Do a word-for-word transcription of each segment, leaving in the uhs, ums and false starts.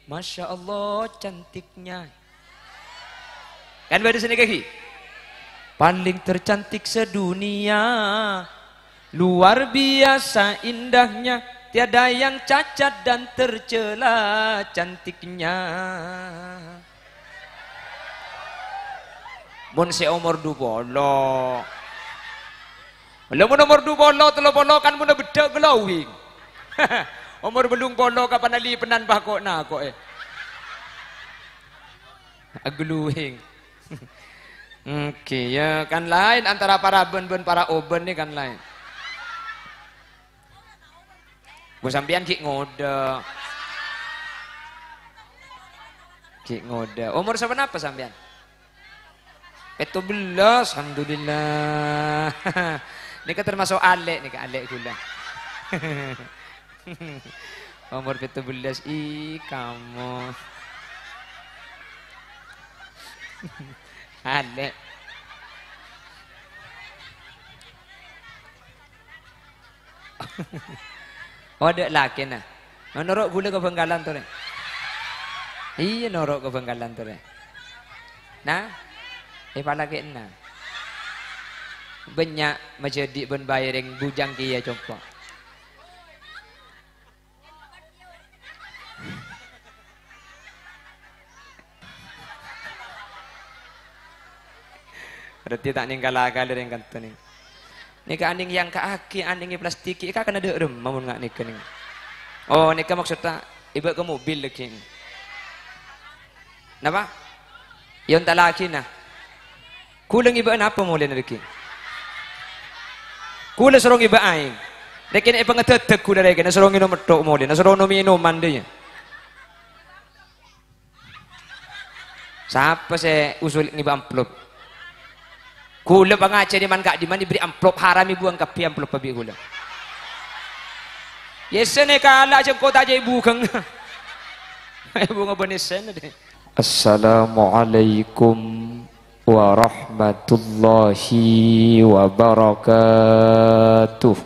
Masya Allah, cantiknya. Kan bâdâ sanèka, ghi? Paling tercantik sedunia, luar biasa indahnya, tiada yang cacat dan tercela cantiknya. Mon sè omor du polo. Lha mon omor du polo, tello polo kan mon beddhâ' glowing. Omor bâllung polo kapan alipenan bâ' ko'-nako'è. Glowing. Oke, ya kan laèn antara paraban bân paraoban nè kan laèn. Bu sampèyan ghi' ngodâ. Ghi' ngodâ. Omor saponapa sampèyan? Pètto bellâs, alhamdulillah. Nèka termasuk alè', nèka alè' ghulâ. Omor pètto bellâs, ih, kamu. Alè'. Oh, adâ' lakèna. Noro' ghulâ ka Bhângkalan torè. Iyâ, noro' ka Bhângkalan torè. Nah, èpalakè'na. Bânnya' majhâdi' bân bâi rèng bujâng kèya compo'. Berarti ta' nèng kala-kala rèng kanto nèng. Nèka anèng yang kaaghi, anèng èplastikè, ka kana dâ' remma mon nga' nèka nèng. Oh, nèka maksudta èbâ' ka mobil laghi. Napa? Yâ, onta laghi, nah. Ghulâ ngibâ'â napa molèna rèki? Ghulâ soro ngibâ'â aèng. Rèkèna èpangadhâddhâ ghulâ rèkèna soro ngènom metthok molèna, soro ngènom minoman dhâ, yâ. Sapa sè usul ngibâ amplop? Ghulâ pangajhâr è man ka'dimman èberri' amplop, haram èbuwâng kabbhi amploppâ bi' ghulâ. Yèssèna kala' jâ' engko' ta' jâ' èbuwâng. Èbuwâng bân yèssèna dhâ. Assalamualaikum warahmatullahi wabarakatuh.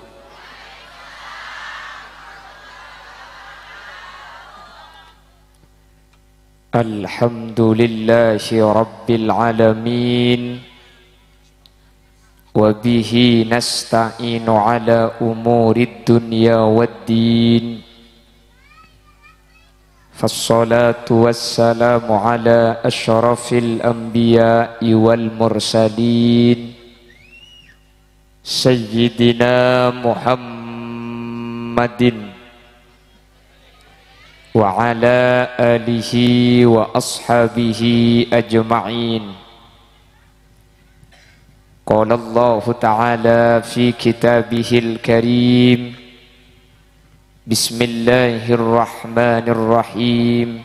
Alhamdulillahi rabbil alamin. Wa bihi nasta'inu ala umurid dunya wad din. Fassalatu wassalamu ala asyrafil anbiya'i wal mursalin, Sayyidina Muhammadin wa ala alihi wa ashabihi ajma'in. Qala Allahu ta'ala fi kitabihil karim, Bismillahirrahmanirrahim.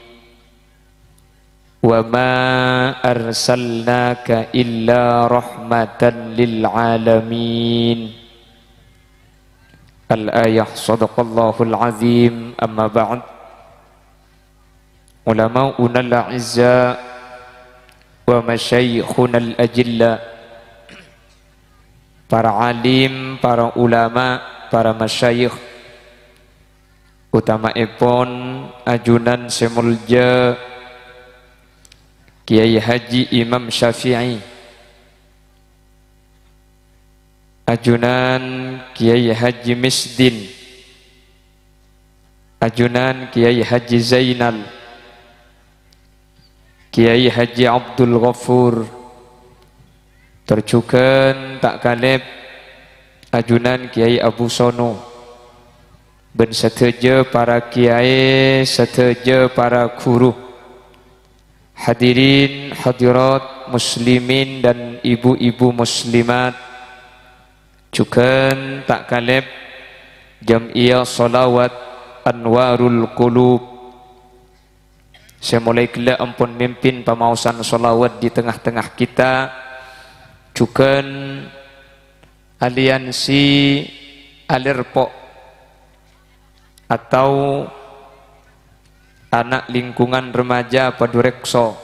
Wa ma arsalnaka illa rahmatan lil alamin. Al-ayah, sadaqallahul azim, amma ba'd. Ulama'unal a'izza wa masyayikhunal ajilla, para alim, para ulama, para masyayikh, utama'èpon ajunan sè molja Kyai Haji Imam Syafi'i, ajunan Kyai Haji Misdin, ajunan Kyai Haji Zainal, Kyai Haji Abdul Ghafur, tor jhughân ta' kalèp ajunan Kyai Abu Sono, bân sadhâjâ para kyai, sadhâjâ para ghuru, hadirin hadirat muslimin dan ibu-ibu muslimat, jhughân ta' kalèp Jam'iyah Shalawat Anwarul Qulub, sè molaè ghellâ' ampon mimpin pamaosan shalawat di tengah-tengah kita, jhughân aliansi Alerpo atau ana' lingkungan remaja Padurekso,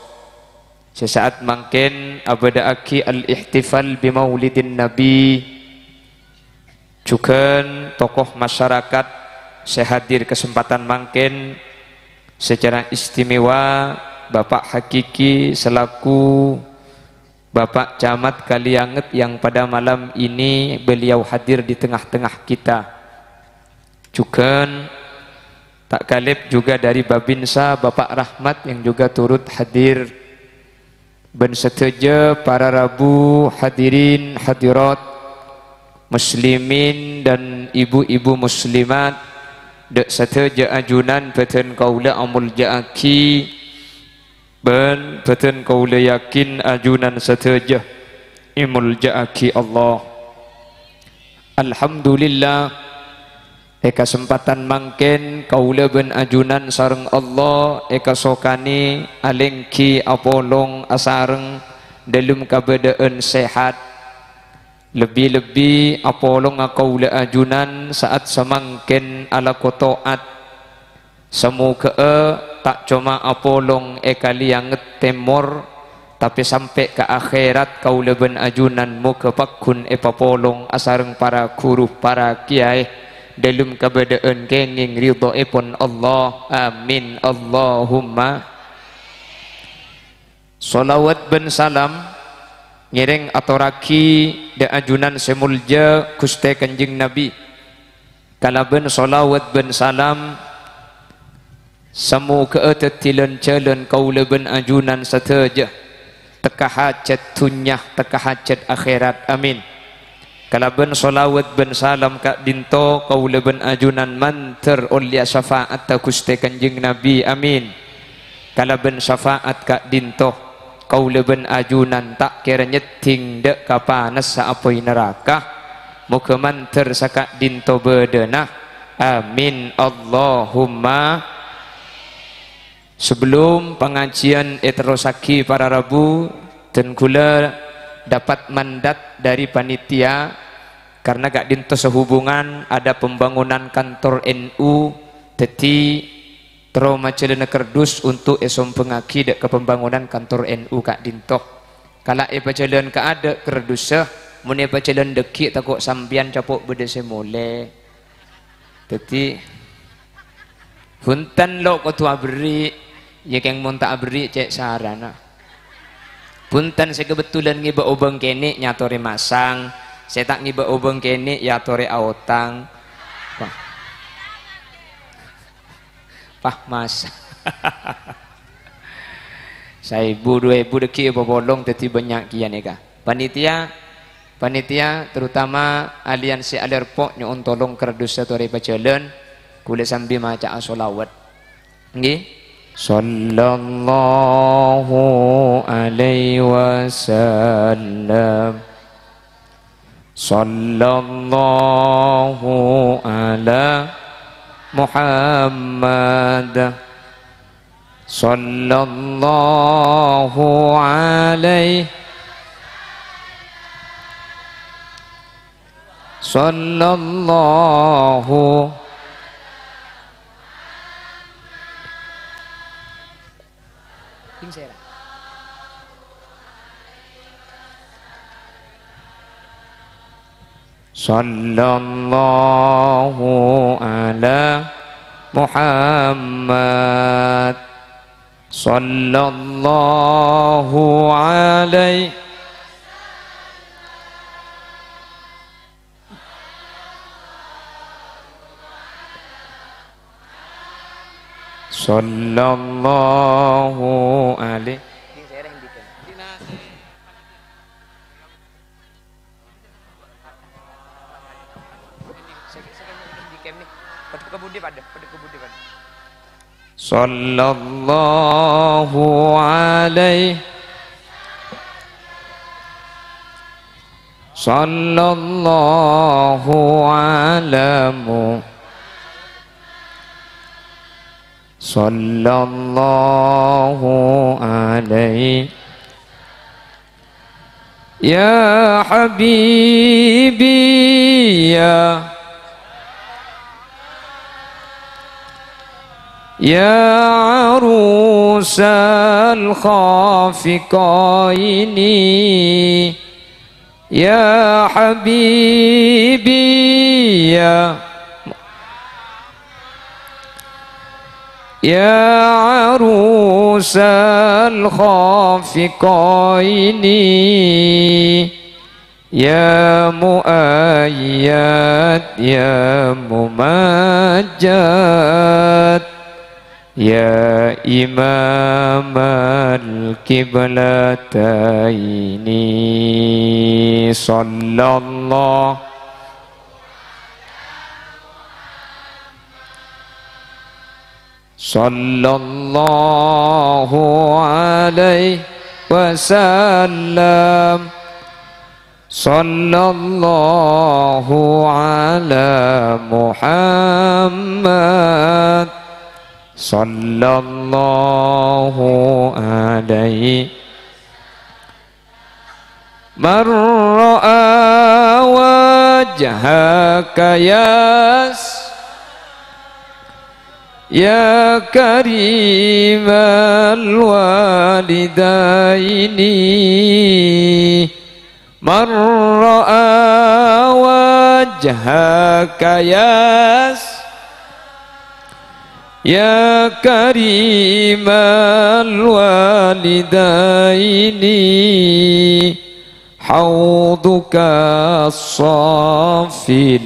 sè sa'at mangkèn abâdâ'aghi al-ihtifal bi Maulidin Nabi. Jhughân tokoh masyarakat sè hadir kasempatan mangkèn, Secara istimewa, Bapak Hakiki selaku Bapak Camat Kalianget yang pada malam ini beliau hadir di tengah-tengah kita. Jughân ta' ghâlib juga dari Babinsa, Bapak Rahmat yang juga turut hadir. Bân sadhâjâ para rabu, hadirin hadirat, muslimin dan ibu-ibu muslimat, dâ' sadhâjâ ajunan bâdhân kaulâ amoljâ'aghi, bân bâdhân kaulâ yakin ajunan sadhâjâ èmoljâ'aghi Allah. Alhamdulillah, è kasempadhân mangkèn kaulâ bân ajunan sareng Allah èkasokanè alèngghi apolong asareng dâlem kabâdâ'ân sehat. Lebbi-lebbi apolonga kaulâ ajunan sa'at samangkèn alako to'at. Samoghâ'â ta' coma apolong è Kalianget Tèmor, tapè sampè' ka akhèrat kaulâ bân ajunan moghâ pagghun èpapolong asareng para ghuru, para kèyaè, dâlem kabâdâ'ân kèngèng ridhoèpon Allah. Amin, Allahumma. Shalawat bân salam ngèrèng atorraghi dâ' ajunan sè moljâ Ghustè Kanjeng Nabi. Kalabân shalawat bân salam, samoghâ'â dhâddhi lan-jhâlân kaulâ bân ajunan sadhâjâ, tekka hajhât dhunnya, tekka hajhât akhèrat. Amin. Kalabân shalawat bân salam ka'dinto kaulâ bân ajunan mandhâr ollèya syafa'atta Ghustè Kanjeng Nabi. Amin. Kalabân syafa'at ka'dinto, kaulâ bân ajunan ta' kèra nyèddhing dâ' ka panassa apoy naraka. Moghâ mandhâr saka'dinto bâdâna. Amin, Allahumma. Sebelum pangajiân èterrossaghi para rabu, dân kaulâ dapat mandat dari panitia, karena ka'dinto sehubungan ada pembangunan kantor N U, dhâddhi terro majhâlâna kardus untuk èsombhângaghi dâ' ka pembangunan kantor N U ka'dinto. Kala' èpajhâlân kaadâ' kardussa, mon èpajhâlân dâggi' tako' sampèyan capo' bâdâ sè molè. Dhâddhi, bhunten lo' kodhu aberri', iyâ kèng mon ta' aberri' cè' sarana. Bhunten sè kabhendherrân ngibâ obâng kènè' nyatorè masang, sè ta' ngibâ obâng kènè' èyatorè aotang. Wah. Pah, Mas. Saèbu, duwâ èbu dâggi' èpapolong dhâddhi bânnya' kèya nèka. Panitia, panitia, terutama aliansi Alerpo nyo'on tolong kardus satorè pajhâlân, kaulâ sambi maca'a shalawat. Ngghi. Sallallahu alaihi wasallam. Sallallahu ala Muhammad. Sallallahu alaihi. Sallallahu. Sallallahu ala Muhammad. Sallallahu alaihi. Sallallahu alaihi. Sallallahu alaihi. Sallallahu ala Mu-, sallallahu alaihi. Ya habibi, ya, ya arusal khafiqaini, ya habibi, ya يا عروس الخافقين، يا مؤيد، يا ممجد، يا إمام القبلتين. صلى الله صلى الله عليه وسلم. صلى الله على محمد. صلى الله عليه. من رأى وجهك يا س-، يا كريم الوالدين. من رأى وجهك يا س-، يا كريم الوالدين، حوضك الصافي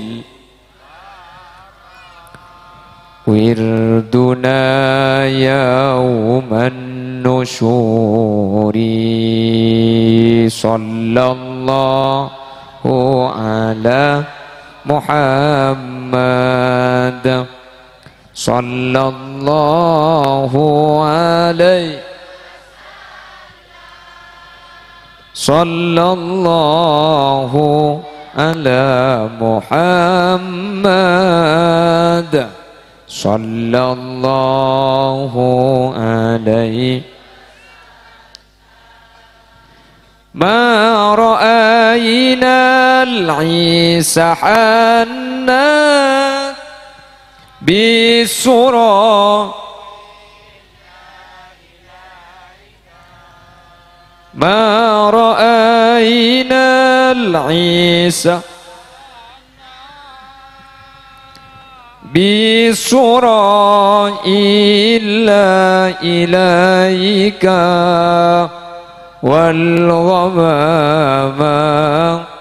وردنا يوم النشور. صلى الله على محمد. صلى الله عليه. صلى الله على محمد. صلى الله عليه. ما رأينا العيس حنا بالسرى. ما رأينا العيس بالسرى إلا إليك والغمام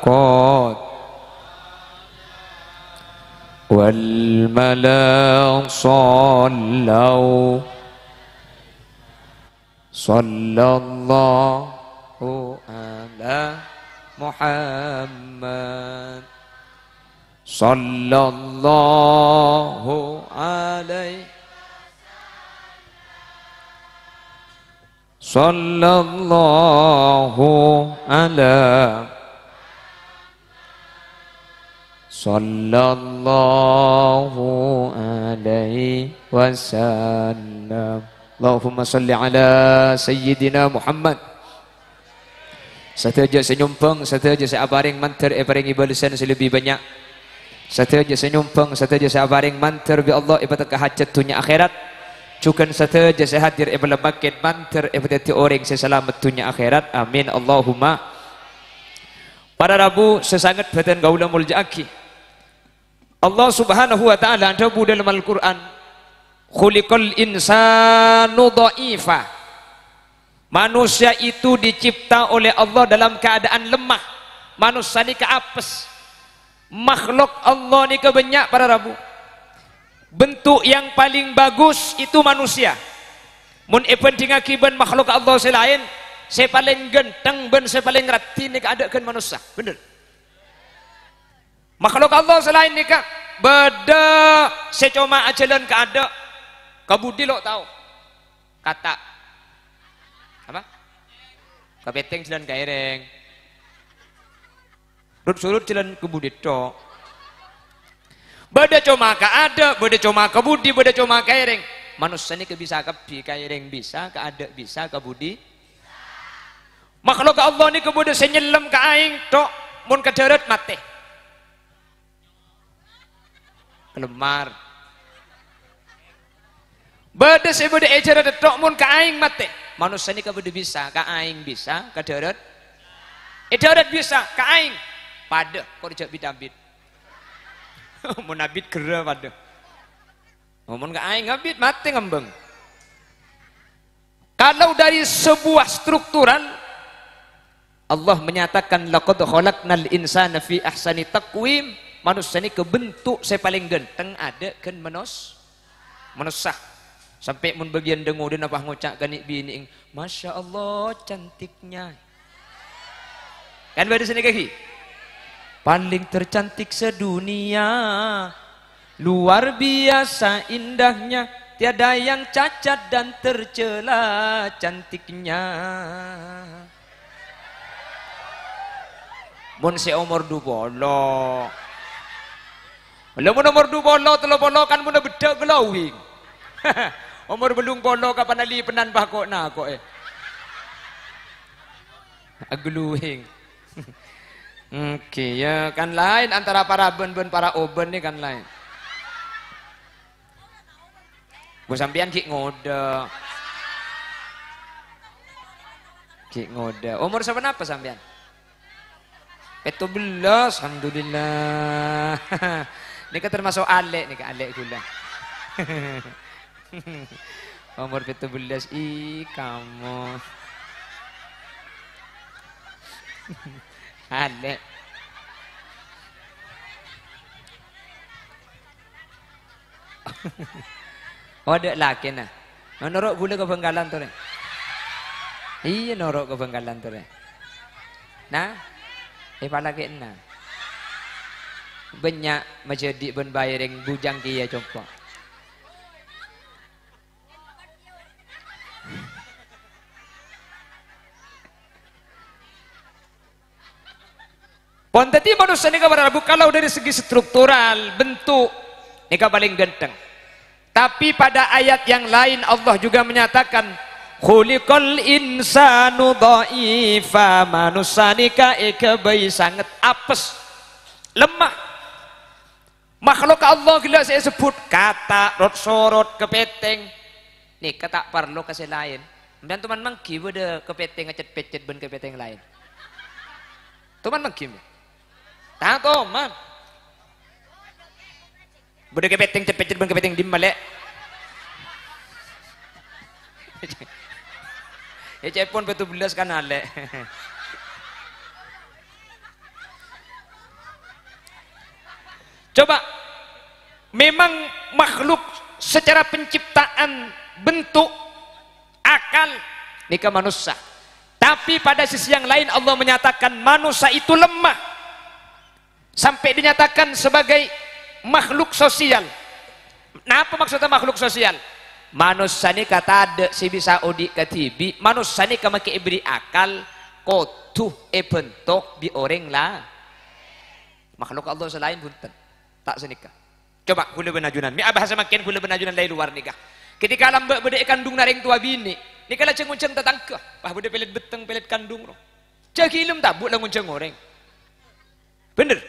قد والملا صلوا. صلى الله على محمد. صلى الله عليه. صلى الله على، صلى الله عليه وسلم. اللهم صل على سيدنا محمد. Sadhâjâ sè nyombhâng, sadhâjâ sè aparèng mandhâr èparèngè bâlessan sè lebbi bânnya'. Sadhâjâ sè nyombhâng, sadhâjâ sè aparèng mandhâr bi' Allah èpatekka hajhât dhunnya akhèrat. Jhughân sadhâjâ sè hadir èpalèbât mandhâr èpadhâddhi orèng sè salamet dhunnya akhèrat. Amin, Allahumma. Para rabu sè sanget bhâdhân kaulâ molja'aghi. Allah Subhanahu wa Ta'ala adhâbu dâlem Al-Qur'an, "Khuliqal insanu dha'ifa." Manusia itu dicipta oleh Allah dalam keadaan lemah. Manossa nèka apes. Makhluk Allah nèka bânnya', para rabu. Bentuk yang paling bagus itu manusia. Mon èbhândhingaghi bân makhluk Allah sè laèn, sè palèng ghântheng bân sè palèng raddhin nèka adâ' ghân manossa. Bhender. Makhluk Allah sè laèn nèka bâdâ sè coma ajhâlân ka adâ', ka budi lo' tao. Kata. Apa? Ka pètèng jhâlân ka èrèng. Rut-surut jhâlân ka budi tok. Bâdâ coma ka adâ', bâdâ coma ka budi, bâdâ coma ka èrèng. Manossa nèka bisa kabbhi, ka èrèng bisa, ka adâ' bisa, ka budi. Makhluk Allah nèka bâdâ sè nyellem ka aèng tok, mon ka dhârât matè. Kalemmar. Bâdâ sè bâdâ è dhârât tok, mon ka aèng matè. Manossa nèka bâdâ bisa, ka aèng bisa, ka dhârât. È dhârât bisa, ka aèng. Padâ, kor jhâ' bit-abit. Mon abit ghârâ padâ. Mon ka aèng abit, matè ngembâng. Kalau dari sebuah struktural, Allah menyatakan, "Laqad khalaqnal insana fi ahsani taqwim." Manossa nèka bentuk sè palèng ghântheng adâ' ghân manos-, manossa. Sampè' mon bâgiyân dâ-ngodâ napa ngoca' ka nè'-binè', "Masya Allah, cantiknya." Kan bâdâ sanèka ghi? "Paling tercantik sedunia, luar biasa indahnya, tiada yang cacat dan tercela cantiknya." Mon sè omor du polo. Lha mon omor du polo, tello polo kan monna beddhâ' glowing. Omor bâllung polo kapan alipennan bâ ko'-nako'è. Glowing. Èngghi, ya kan laèn antara paraban bân paraoban nè kan laèn. Bu sampèyan ghi' ngodâ. Ghi' ngodâ. Omor saponapa sampèyan? Pètto bellâs, alhamdulillah. Nèka termasuk alè' nèka, alè' ghulâ. Omor pètto bellâs, ih, kamo. Alè'. Odâ' lakèna. Noro' ghulâ ka Bhângkalan, torè. Iyâ, noro' ka Bhângkalan, torè. Nah, è palakèna. Bânnya' majâdi' bân baèrèng bujâng kèya, compo'. Pon dhâddhi manossa nèka para rabu, kalau dari segi struktural, bentuk, nèka palèng ghântheng. Tapi pada ayat yang lain Allah juga menyatakan, "Khuliqal insanu dha'ifa." Manossa nèka èghâbây sanget apes, lemah. Makhluk Allah ghellâ' sè èsebbhut kata', rot-sorot, kapètèng. Nèka ta' parlo ka sè laèn. Sampèyan toman mangghi bâdâ kapètèng ngècèt-pècèt bân kapètèng laèn. Toman mangghi, mè? Ta' toman. Bâdâ kapètèng cèt-pècèt bân kapètèng dimma, Lè'? Ya, cèpon pètto bellâs kan alè'. Coba, memang makhluk secara penciptaan, bentuk, akal, nèka manossa. Tapi pada sisi yang lain Allah menyatakan manossa itu lemah. Sampè' dinyatakan sebagai makhluk sosial. Napa maksudnya makhluk sosial? Manossa nèka tadâ' sè bisa odi' kadhibi', manossa nèka makè èberri' akal, kodhu èbhânto bi' orèng la-, makhluk Allah sè laèn bhunten. Ta' sanèka. Coba ghulâ bân ajunan, mè' abhâsa mangkèn ghulâ bân ajunan la è lowar nèka. Ketika lambâ' bâdâ è kandungnga rèng towa binè', nèka la jhâ-ngonjhâng tatangghâ. Wah, bâdâ pèlèt betteng, pèlèt kandung, ro. Jhâ' ghi' è lem tabu' la ngonjhâng orèng. Bhender?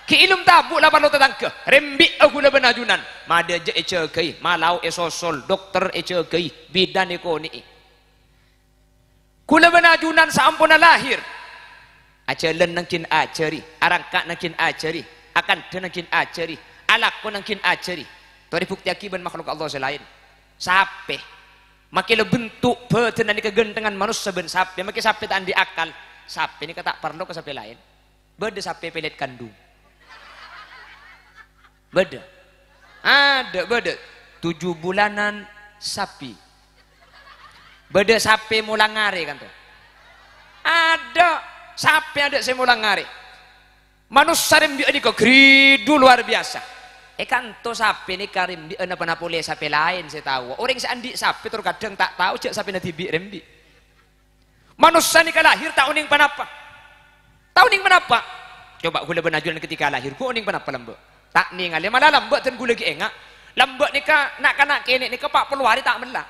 Ghi' è lem tabu' la parlo tatangghâ. Rembi'â ghulâ bân ajunan. Madâ jhâ' èjâgâi, malao èsosol, dokter èjâgâi, bidan èkonè'è. Ghulâ bân ajunan saamponna lahir. Ajhâlân nangghing ajhâri, arangka' nangghing ajhâri, akandhâ nangghing ajhâri, alako nangghing ajhâri. Torè buktèyaghi bân makhluk Allah sè laèn. Sapè. Makè la bentuk bhâdhânna nèka ghânthengngan manossa bân sapè. Makè sapè ta' andi' akal. Sapè nèka ta' parlo ka sapè laèn. Bâdâ sapè pèlèt kandung. Bâdâ. Adâ' bâdâ. Tujuh bulanan sapi. Bâdâ sapè molang arè, kanto. Adâ' sapè adâ' sè molang arè. Manossa rembi'â nèka ghâridhu lowar biyasa. È kanto sapè nèka rembi'â napa-napa polè sapè laèn sè taowa. Orèng sè andi' sapè tor kadhâng ta' tao jhâ' sapèna dhibi' rembi'. Manossa nèka lahir ta' onèng pa-napa. Ta' onèng pa-napa. Coba ghulâ bân ajunan ketika lahir, ghu onèng pa-napa lambâ'? Ta' nèngalè, mala lambâ' dân ghulâ ghi' enga'. Lambâ' nèka na'-kana' kènè' nèka pa' polo arè ta' mella.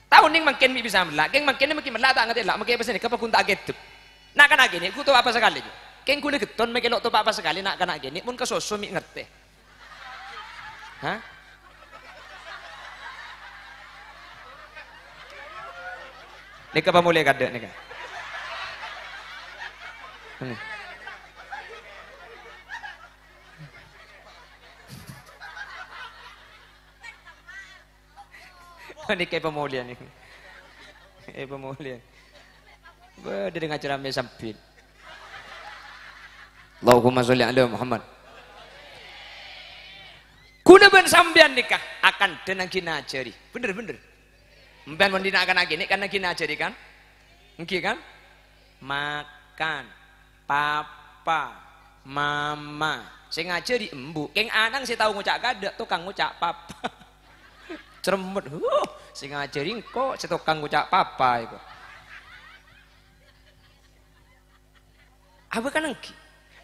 Ta' onèng mangkèn mè' bisa mella. Kèng mangkèn mè' mella ta' ngatèla, makè pas nèka paggun ta' aghedep. Na'-kana' kènè' ghu topa'a sakalè, jhu. Kèng ghulâ ghetton makè lo' topa'a sakalè na'-kana' kènè', mon ka soso mè' ngartè. Hah? Nèka pamolè kadâ' nèka. Nèka pamolè nèka. Eh, pamolèyan. Bâdâ ngajar ame sambit. Allahumma sholli ala Muhammad. Kaulâ bân sampèyan nèka akantha nangghing ajhâri. Bhender, bhender. Sampèyan mon dina akan-akan nèka kan nangghing ajhâri, kan? Èngghi, kan? Makan. Papa, mama. Sè ngajhâri embu', kèng ana'na sè tao ngoca' kaadâ', tokang ngoca' papa. Cermet, huh, sè ngajhâri engko' sè tokang ngoca' papa èko. Abâ' kan èngghi.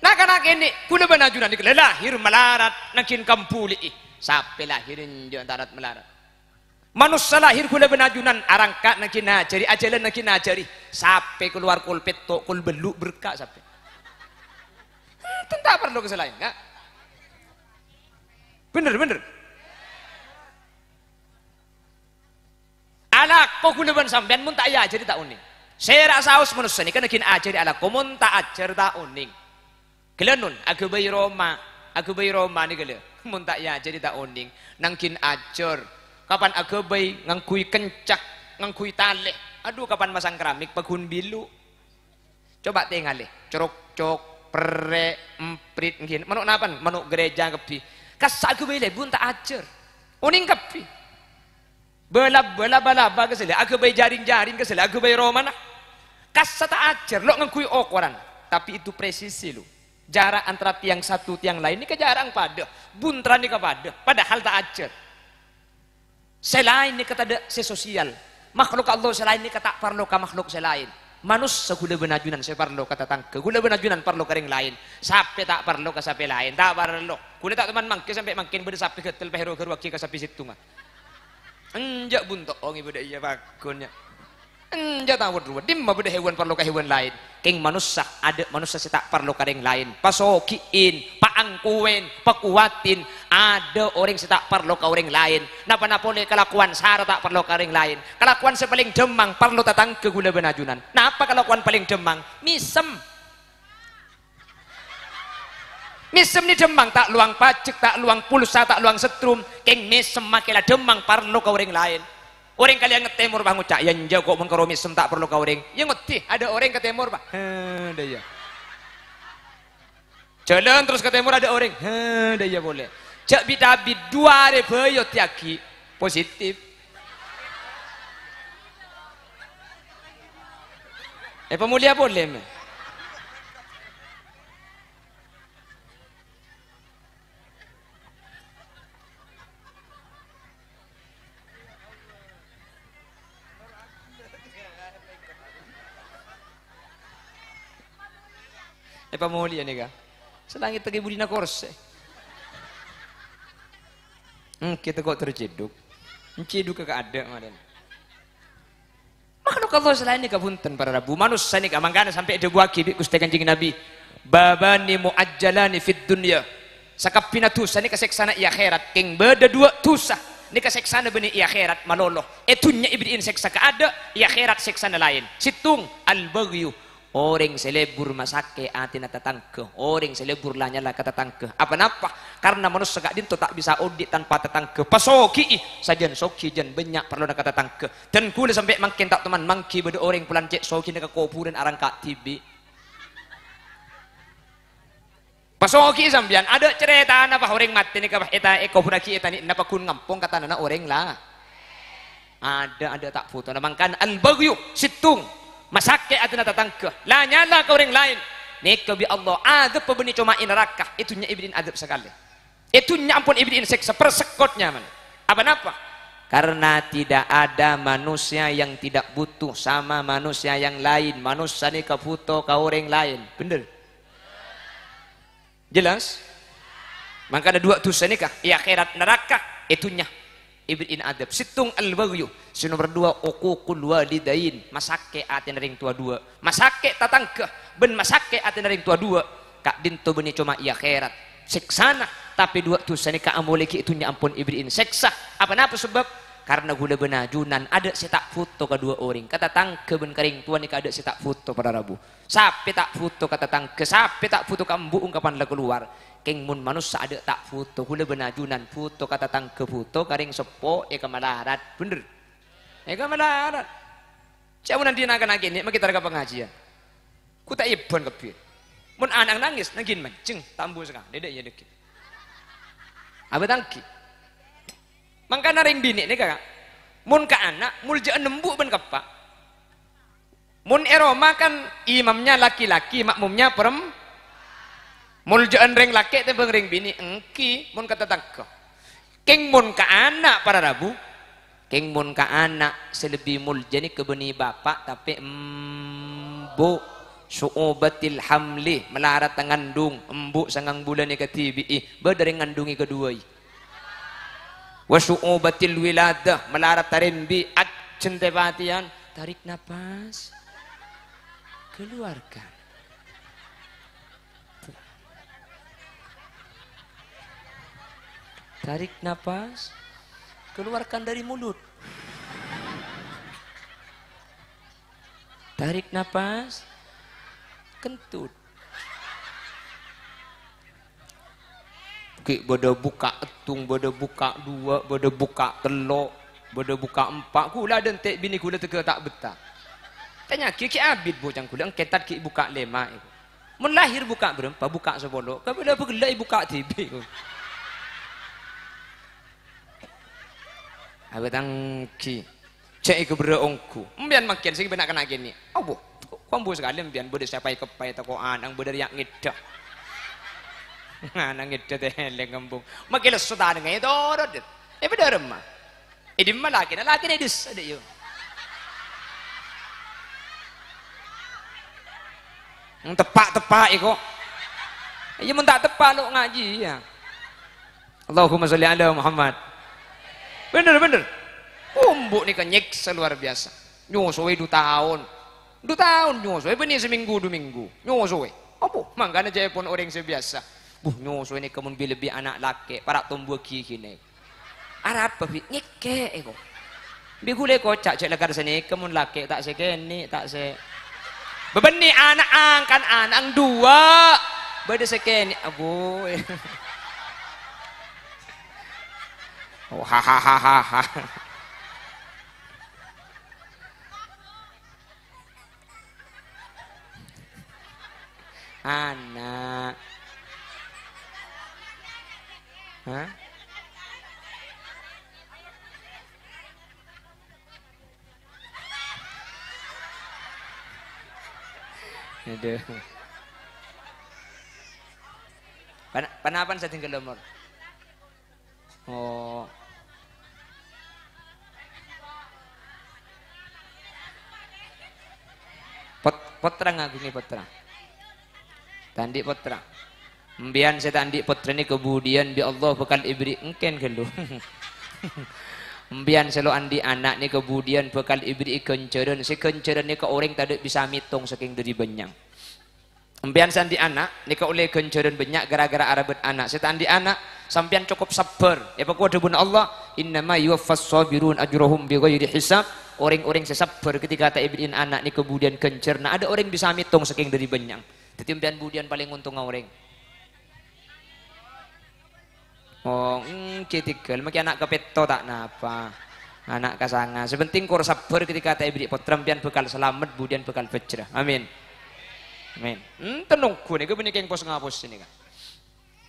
Na'-kana' kènè', kaulâ bân ajunan nèka la lahèr malarat, nangghing kambuli'i. Sapè lahèr enjâ' ta' arapa malarat. Manossa lahèr kaulâ bân ajunan arangka' nangghing ajhâri, ajhâlân nangghing ajhâri. Sapè kalowar kol pètto', kol bâllu' berka' sapè. Enten ta' parlo ka sè laèn, ka'? Bhender, bhender. Alako kaulâ bân sampèyan mon ta' èajhâri ta' onèng. Sèra saos manossa nèka nangghing ajhâri alako, mon ta' ajhâr ta' onèng. Ghellâ' non, aghâbây roma, aghâbây roma nèka ghellâ'. Mon ta' èajhâri ta' onèng, nangghing ajhâr. Kapan aghâbây ngangghuy kenca, ngangghuy talè. Adhu, kapan masang keramik, paghun bilu. Coba tengalè, crokcok, perrè', emprit, èngghi. Mano' napan? Mano' gereja kabbhi. Kassa' aghâbây lèbun ta' ajhâr. Onèng kabbhi. Bâlâ-, bâlâ-bâlâ ka sè la, aghâbây jaring-jaring ka sè la, aghâbây romana. Kassa' ta' ajhâr, lo' ngangghuy okoran. Tapi itu presisi, lo. Jarak antara tiang satu, tiang lain nèka jarang padâ. Buntra nèka padâ, padahal ta' ajhâr. Sè laèn nèka tadâ' sè sosial. Makhluk Allah sè laèn nèka ta' parlo ka makhluk sè laèn. Manossa kaulâ bân ajunan sè parlo ka tatangghâ. Kaulâ bân ajunan parlo ka orèng laèn. Sapè ta' parlo ka sapè laèn. Ta' parlo. Kaulâ ta' toman mangghi sampè' mangkèn bâdâ sapè ghâtel pèro ghâruwaghi ka sapè sèttonga. Enjâ' bunto'o ngibâdâ iyâ paggun, yâ. Enjâ' ta' wâdhuwâ, dimma bâdâ hèwan parlo ka hèwan laèn? Kèng manossa, adâ' manossa sè ta' parlo ka orèng laèn. Pasogi'in, paangkowèn, pakowatin. Adâ' orèng sè ta' parlo ka orèng laèn. Napa-napa polè kalakowan sara ta' parlo ka orèng laèn. Kalakowan sè palèng dhâmmang parlo tatangghâ kaulâ bân ajunan. Napa kalakowan palèng dhâmmang? Mèsem. Mèsem nè dhâmmang, ta' lowang pajek, ta' lowang pulsa, ta' lowang setrum, kèng mèsem makè la dhâmmang parlo ka orèng laèn. Orèng kalèyan ngatèmor, bâh, ngoca', "Yâ, enjâ' ko' mon karo mèsem ta' parlo ka orèng." Yâ, ngoddhi, adâ' orèng ka tèmor, bâh. Heh, dâ' iyâ. Jhâlân terros ka tèmor, adâ' orèng. Heh, dâ' iyâ polè. Jhâ' bit-abit duwâ arè bhâi oddhiyâghi. Positif. Èpamolèya polè, mè. Èpamolèya nèka. Sè langngetta' budina korsè. Èngghi tako' tercèduk. Èncèduk ka kaadâ' malèn. Makhluk Allah sè laèn nèka bhunten, para rabu. Manossa nèka mangkana sampè' èdhâbuwâghi bi' Ghustè Kanjeng Nabi, "Babani mu'ajjalani fid dunya." Sakabbhina dhusa nèka sèksana è akhèrat. Kèng bâdâ duwâ' dhusa nèka sèksana bânnè è akhèrat malolo. È dhunnya èberri'in sèksa kaadâ', è akhèrat sèksana laèn. Sèttong, al-baghyu. Orèng sè lebur masakè' atèna tatangghâ, orèng sè lebur la-nyala ka tatangghâ. Apa-napa? Karna manossa ka'dinto ta' bisa odi' tanpa tatangghâ. Pasogi'i, sajân soghi jân bânnya' parlona ka tatangghâ. Dân kaulâ sampè' mangkèn ta' toman mangghi bâdâ orèng polana cè' soghina ka kobhurân arangka' dhibi'. Pasogi'i sampèyan, adâ' carètana, bâh, orèng matè nèka, bâh, èta-, èkobhurraghi è tanè'na paggun ngampong ka tanana orèng la-, adâ', adâ' ta' bhuto. Nah, mangkana al-baghyu, sèttong, masakè' atèna tatangghâ, la-nyala ka orèng laèn. Nèka bi' Allah, adhâbbhâ bânnè coma è naraka, è dhunnya èberri'in adhâb sakalè. È dhunnya ampon èberri'in sèksa, persekot nyaman. Apa-napa? Karena tidak ada manusia yang tidak butuh sama manusia yang lain. Manossa nèka bhuto ka orèng laèn. Bhender? Jelas? Mangkana duwâ' dhusa nèka, è akhèrat naraka, è dhunnya èberri'in adhâb. Sèttong al-baghyu, sè nomer duwâ' uququl walidain, masakè' atèna rèng towa duwâ'. Masakè' tatangghâ bân masakè' atèna rèng towa duwâ', ka'dinto bânnè coma è akhèrat sèksana, tapè duwâ' dhusa nèka amolè ghi' è dhunnya ampon èberri'in sèksa. Apa-napa sabâb? Karna kaulâ bân ajunan adâ' sè ta' bhuto ka duwâ' orèng, ka tatangghâ bân ka rèng towa nèka adâ' sè ta' bhuto, para rabu. Sapè ta' bhuto ka tatangghâ, sapè ta' bhuto ka embu' ongkapan la kalowar. Kèng mon manossa adâ' ta' bhuto, kaulâ bân ajunan bhuto ka tatangghâ, bhuto ka rèng seppo, è kamalarat. Bhender? È kamalarat. Ca'na mon andi' na'-kana' kènè' makè entar ka pangajiân. Ghu ta' èbân kabbhi. Mon ana' nangès, nangghin manjeng, ta' ambu sakalè, dâ' iyâ dâggi'. Abâ' tangghi. Mangkana rèng binè' nèka, mon ka ana', molja'an embu' bân ka eppa'. Mon è roma kan imamnya laki-laki, makmumnya perem-, molja'an rèng lakè' tèmbhâng rèng binè', èngghi, mon ka tatangghâ. Kèng mon ka ana', para rabu, kèng mon ka ana' sè lebbi molja nèka bânnè bapa', tapè embu'. Su'ubatil hamli, malarat ngandung, embu' sangang bulân èkadhibi'i, bâdâ rèng ngandungè kaduwâi. Wa su'ubatil wiladah, malarat tarèmbi', ajjhân tepatèyan, tarik napas, keluarkan. Tarik napas, keluarkan dari mulut. Tarik napas, kentut. Ghi' bâdâ bukka' èttung, bâdâ bukka' duwâ', bâdâ bukka' tello', bâdâ bukka' empa'. Ghulâ dântè' binè ghulâ tegghâ ta' bettah. Tanya'aghi ghi' abit bocang ghulâ, èngkètat ghi' bukka' lèma'. Mon lahèr bukka' bârâmpa? Bukka' sapolo. Kabâlâ bâghellâ' è bukka' dhibi'. Abâ' tangghi. Jhâ' èghâbârrâ' ongghu. Empèyan mangkèn sè bân na'-kana' kènè'. Abbhu, kok ambu sakalè empèyan bâdâ sè paè-kepaè tako' ana' bâdâ rèya ngèdhâ. Ana' ngèdhâ tèlèng embung. Makè lesso tanengnga ètoro', Dut. È bâdâ rèmma. È dimma lakèna? Lakèna è dissa', Dut, yu. Teppa'-teppa' è kok. Iyâ, mon ta' teppa' lo' ngajhi, iyâ. Allahumma sholli ala Muhammad. Bhender, bhender. Ombu' nèka nyèksa luar biasa. Nyosowè du taon. Du taon nyosowè, bânnè samènggu, du mènggu. Nyosowè. Abbhu, mangkana ca'èpon orèng sè biyasa. Buh, nyosowè nèka mon bi-, lebbi ana' lakè', para' tombuwâghi ghina. Arapa, Bi'? Ngèkkè'è, ko'. Bi' ghulâ èkoca' jhâ' lakar sanèka mon lakè' ta' sè kènè', ta' sè. Bâbânnè ana' angkan ana' duwâ'. Bâdâ sè kènè', abbhu. Oh, ha, ha, ha, ha, ha. Ana'. Hah? Adhu. Pana-, panapan sadhingghâl omor? Oh. Pot-, pottra ngaghungè pottra. Ta' andi' pottra. Empèyan sè ta' andi' pottra nèka budiyân bi' Allah bhâkal èberri' engkèn ghâllu. Empèyan sè lo' andi' ana' nèka budiyân bhâkal èberri'i ghânjhârân. Sè ghânjhârân nèka orèng tadâ' bisa mètong sakèng dâri bânnya'na. Empèyan sè andi' ana', nèka ollè ghânjhârân bânnya' ghârâ-ghârâ arabât ana'. Sè ta' andi' ana', sampèyan cokop sabbhâr. Èpakowat dhâbuna Allah, "Innama yuwaffas shabirun ajrahum bighairi hisab." Orèng-orèng sè sabbhâr ketika ta' èberri'in ana' nèka budiyân ghânjhârânna. Adâ' orèng bisa mètong sakèng dâri bânnya'na. Dâddhi empèyan budiyân palèng ontongnga orèng. Oh, èngghi tèghâl, makè ana' kapètto ta' napa. Ana' kasanga. Sè pentèng kor sabbhâr ketika ta' èberri' pottra, empèyan bhâkal salamet, budiyân bhâkal bhâjrâ. Amin. Amin. Enten ongghu nèka bânnè kèng pos-ngapos nèka.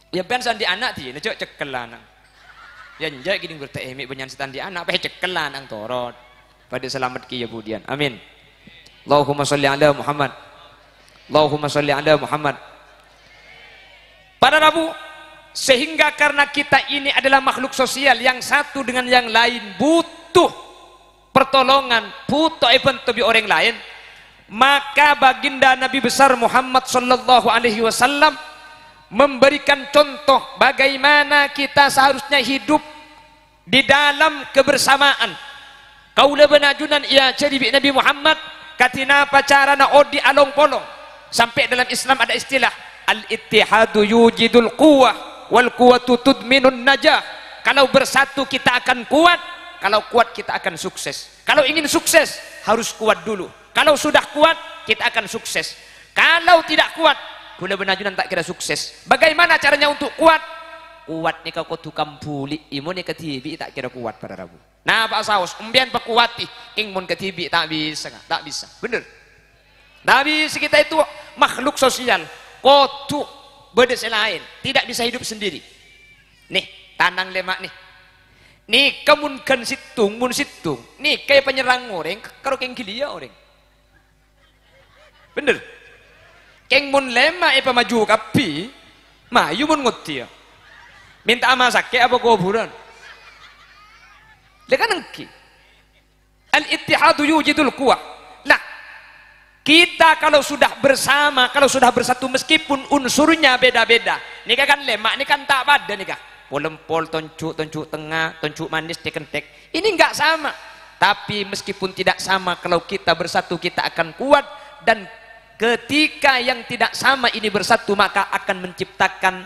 Yâ, empèyan sè andi' ana' dina jhâ' cekkel ana'. Yâ, enjâ' ghi' nèng bârta'è mè' bânnya'an sè ta' andi' ana', pas ècekkel ana' torot. Padâ salamet kèya budiyân. Amin. Allahumma sholli ala Muhammad. Allahumma sholli ala Muhammad. Para rabu, sehingga karena kita ini adalah makhluk sosial, yang satu dengan yang lain butuh pertolongan, butuh èbhânto bi' orèng laèn, maka baginda Nabi besar Muhammad sallallahu alaihi wasallam memberikan contoh bagaimana kita seharusnya hidup di dalam kebersamaan. Kaulâ bân ajunan èajhâri bi' Nabi Muhammad kadhi napa carana odi' along-polong. Sampè' dalam Islam ada istilah, "Al-ittihadu yujidul quwwah, wal quwwatu tudminun najah." Kalau bersatu kita akan kuat, kalau kuat kita akan sukses. Kalau ingin sukses, harus kuat dulu. Kalau sudah kuat, kita akan sukses. Kalau tidak kuat, kaulâ bân ajunan ta' kèra sukses. Bagaimana caranya untuk kuat? Kuat nèka kodhu kambhuli'i, mon nèka dhibi' ta' kèra kuat, para rabu. Napa'a saos, empèyan pakowadi, kèng mon kadhibi' ta' bisa, ta' bisa. Bhender. Ta' bisa, kita itu makhluk sosial, kodhu bâdâ sè laèn, tidak bisa hidup sendiri. Nè, tanang lèma' nè. Nèka mon ghân sèttong, mon sèttong, nèka èpanyerrang orèng, karo kèng ghâliyâ orèng. Bhender. Kèng mon lèma' èpamaju kabbhi, mayu mon ngoddhiyâ. Mènta'a masakè' apa kobhurân? Lha kan èngghi. Al-ittihadu yujidul quwwah. Lah, kita kalau sudah bersama, kalau sudah bersatu meskipun unsurnya beda-beda, nèka kan lèma' nèka kan ta' padâ nèka. Polèmpol, tonju', tonju' tengnga, tonju' manis, cèkèntek. Ini enggak sama. Tapi meskipun tidak sama, kalau kita bersatu, kita akan kuat. Dan ketika yang tidak sama ini bersatu, maka akan menciptakan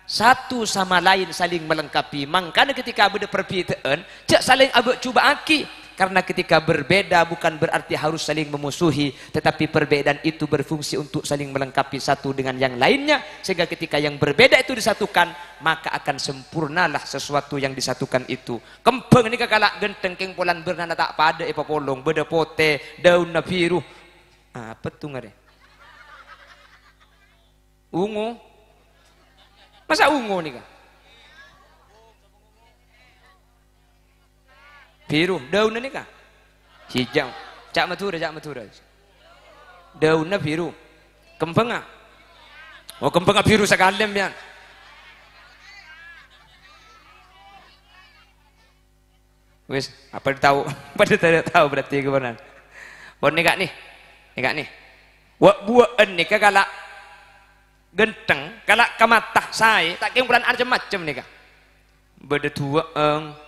satu sama lain saling melengkapi. Mangkana ketika bâdâ perbedaan, jhâ' saling abâ'-jubâ'âghi. Karena ketika berbeda bukan berarti harus saling memusuhi, tetapi perbedaan itu berfungsi untuk saling melengkapi satu dengan yang lainnya, sehingga ketika yang berbeda itu disatukan, maka akan sempurnalah sesuatu yang disatukan itu. Kembhâng nèka kala' ghântheng kèng polana bârnana ta' padâ èpapolong, bâdâ potè, daunna biru. Apa tu ngarè? Ungu. Masa ungu nèka? Biru, daunna nèka? Hijau. Ca' Madhurâ, ca' Madhurâ. Daunna biru. Kembhângnga? Oh, kembhângnga biru sakalè, empèyan. Wis, apa tao? Padâ tao berarti kemana? Pon nèka nè. Nèka nè. Wa'-buwa'an nèka kala' ghântheng, kala' kamata saè, ta' kèng polana cem-macem nèka. Bâdâ duwâ'âng.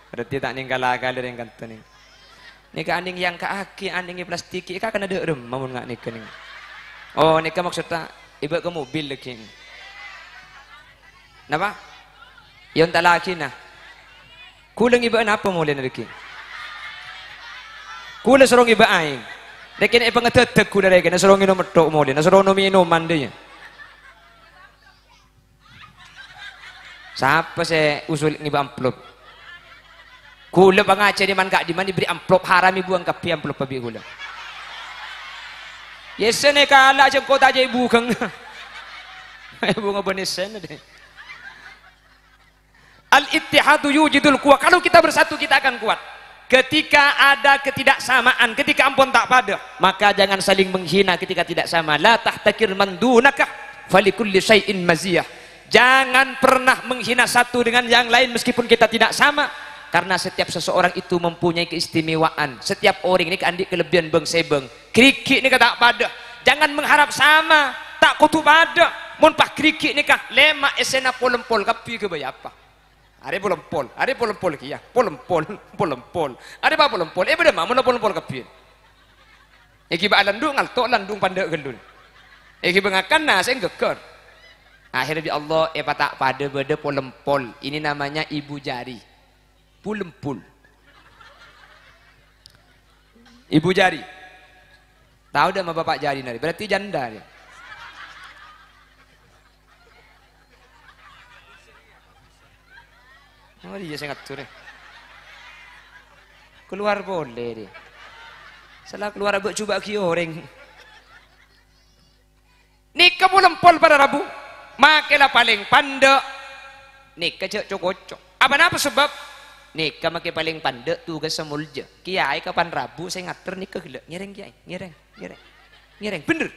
Berarti ta' nèng kala-kala rèng kanto nèng. Nèka anèng èyangka'aghi, anèng èplastiki, ka kana dâ' remma mon nga' nèka nèng. Oh, nèka maksudda èbâ' ka mobil lagi. Napa? Yâ, onta lagina. Ghulâ ngibâ'â napa molèna rèki? Ghulâ soro ngibâ'â aèng. Rèkèna èpangadhâddhâ ghulâ rèkèna soro ngènom metthok molèna, soro ngènom mènoman dâ' iyâ. Sapa sè usul ngibâ amplop? Ghulâ pangajhâr è man ka'dimman èberri' amplop, haram èbuwâng kabbhi amploppa bi' ghulâ. Yèssèna kala' jâ' engko' ta' jâ' èbughâng. Èbughâng bân yèssèna dâ. Al-ittihadu yujidul quwwah. Kalau kita bersatu, kita akan kuat. Ketika ada ketidaksamaan, ketika ampon ta' padâ, maka jangan saling menghina ketika tidak sama. La tahtakir man dunaka, falikulli syai'in maziyah. Jangan pernah menghina satu dengan yang lain meskipun kita tidak sama, karena setiap seseorang itu mempunyai keistimewaan. Setiap orèng nèka andi' kalebbiyân bâng-sèbâng. Ghârighi' nèka ta' padâ. Jangan mengharap sama, ta' kodhu padâ. Mon pas ghârighi' nèka lèma' èssèna polèmpol kabbhi ghâbây apa? Arè polèmpol, arè polèmpol kèya, polèmpol, polèmpol. Arè pa polèmpol, è bâdâ ma' mon polèmpol kabbhi. Èghibâ landung ngalto' landung pandâ' ghâllu. Èghibâ ngakan nasè' ghâggâr. Akhèrra bi' Allah èpata' padâ bâdâ polèmpol. Ini namanya ibu jari. Pulempul. Ibu jari. Tao dâ' ma' bapak jari nari? Berarti janda dia. Oh, iyâ sè ngator, eh. Keluar polè, deh. Salah keluar abâ' jubâ' ghi orèng. Nèka polèmpol para rabu, makè la palèng pandâ', nèka jâ' co-koco. Apa napa sabâb? Nèka makè palèng pandâ' tugassa molja. Kèyaè kapan rabu sè ngater nèka ghellâ'. Ngèrèng, kèyaè, ngèrèng, ngèrèng. Ngèrèng, bhender.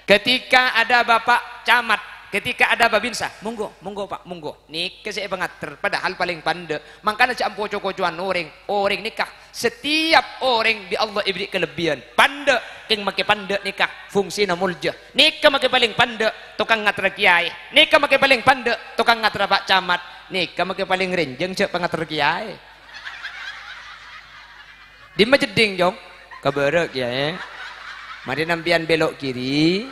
Ketika ada Bapak Camat, ketika ada Babinsa, "Monggo, monggo, Pak, monggo." Nèka sè èpangater, padahal palèng pandâ'. Mangkana jâ' ampo co-kocowan orèng. Orèng nèka Setiap orèng bi' Allah èberri' kalebbiyân. Pandâ', kèng makè pandâ' nèka fungsina molja. Nèka makè palèng pandâ', tokang ngaterra kèyaè. Nèka makè palèng pandâ', tokang ngaterra Pak Camat. Nèka makè palèng rènjhâng jâ' pangaterra kèyaè. Dimma jeddhing, Jong? Ka bârâ', Kèyaè. Marè sampèyan bèlok kiri,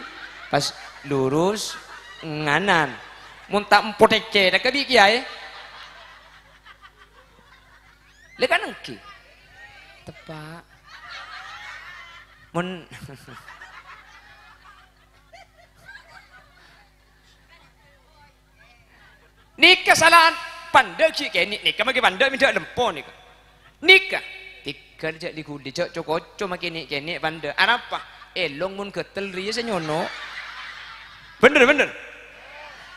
pas lurus, nganan. Mon ta' empo tècè, nèka bi' kèyaè. Lè kan èngghi. Teppa'. Mon, Nèka salahan pandâ' ghi' kènè', nèka maghi pandâ' mènta' lempo nèka. Nèka, tèghâl jhâ' li-ghuli, jhâ' co-koco makè nè'-kènè' pandâ'. Arapa? Èlong mon ghâtel rèya sè nyono. Bhender, bhender.